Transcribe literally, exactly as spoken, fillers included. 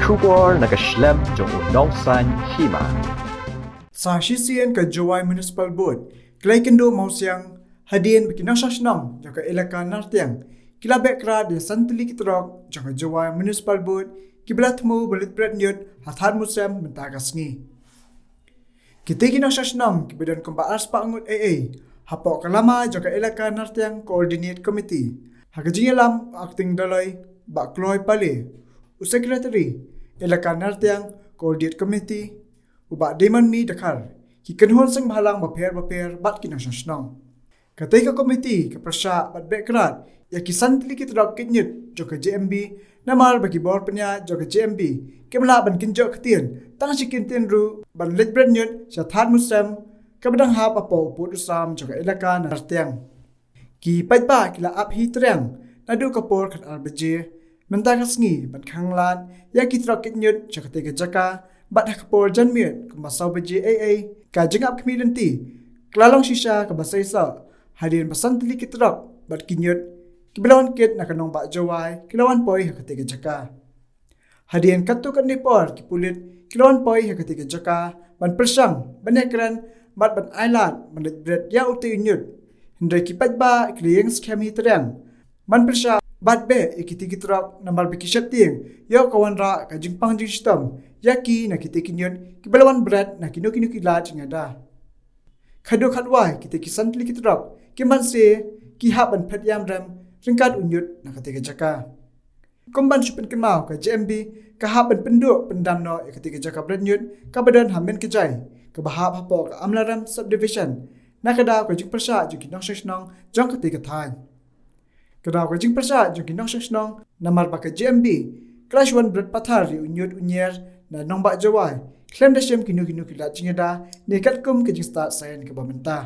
Khubor na ka shlem jong u nongsan hima. Sa shisien ka Jowai Municipal Board ka la ïakynduh mawsiang hadien ba ki nongshong shnong jong ka elaka Nartiang ki la beh krad ïa san tylli ki trok jong ka Jowai Municipal Board kiba la thmu ban leit bret ñiut ha Thadmutsyiem mynta ka sngi. Kitei ki nongshong shnong kiba don kumba arspah ngut ei ei hapoh ka lama jong ka elaka Nartiang Coordinate Committee, ha ka jingïalam u Acting Doloi Bah Kloi Pale, u Secretary elaka Nartiang Coordinate Committee, u Bah Damon Mi Dkhar, ki kynhun seng bhalang bapher bapher bad ki nongshong shnong. Katei ka komiti ka pyrshah bad beh krad ïa ki san tylli ki trok kit ñiut jong ka J M B, namar ba ki bor pynïaid jong ka J M B kim lah ban kynjoh ktien tang shi kyntien ruh ban leit bret ñiut sha Thadmutsyiem kaba dang hap hapoh u pud u sam jong ka elaka Nartiang. Ki paidbah ki la ap hi triang naduh ka por khatar baje mynta ka sngi ban khang lad ïa ki trok kit ñiut sha katei ka jaka, bad ha ka por janmiet kumba saw baje ei ei ka jingap khmih lynti ka la long shisha kaba seisoh hadien ba san tylli ki trok bad ki ñiut kiba la wan kit na ka nongbah Jowai ki la wan poi ha katei ka jaka. Hadien katto katne por ki pulit ki la wan poi ha katei ka jaka ban pyrshang, ban ïakren bad ban ailad ban leit bret ïa utei u ñiut. Hynrei ki paidbah ki la ïeng skhem hi triang ban pyrshah bad beh ïa kitei ki trok namar ba ki sheptieng ïoh ka wanrah ka jingpang jingshitom ïa ki na kitei ki ñiut kiba la wan bret na kino kino ki lad jingïada. Khadduh khadwai kitei ki san tylli ki trok ki man se ki hap ban phet ïam rem ryngkat u ñiut na katei ka jaka. Kum ban shu pynkynmaw, ka J M B ka hap ban pynduh pyndam noh ïa katei ka jaka bret ñiut kaba don ha Mynkyjai, kaba hap hapoh ka Amlarem Subdivision, na ka daw ka jingpyrshah jong ki nongshong shnong jong katei ka thaiñ. Ka daw ka jingpyrshah jong ki nongshong shnong namar ba ka J M B ka la shu wan bret pathar ïa u ñiut u ñier na nongbah Jowai khlem da shim kino kino ki lad jingïada ne katkum ka jingstad saiñ kaba mynta.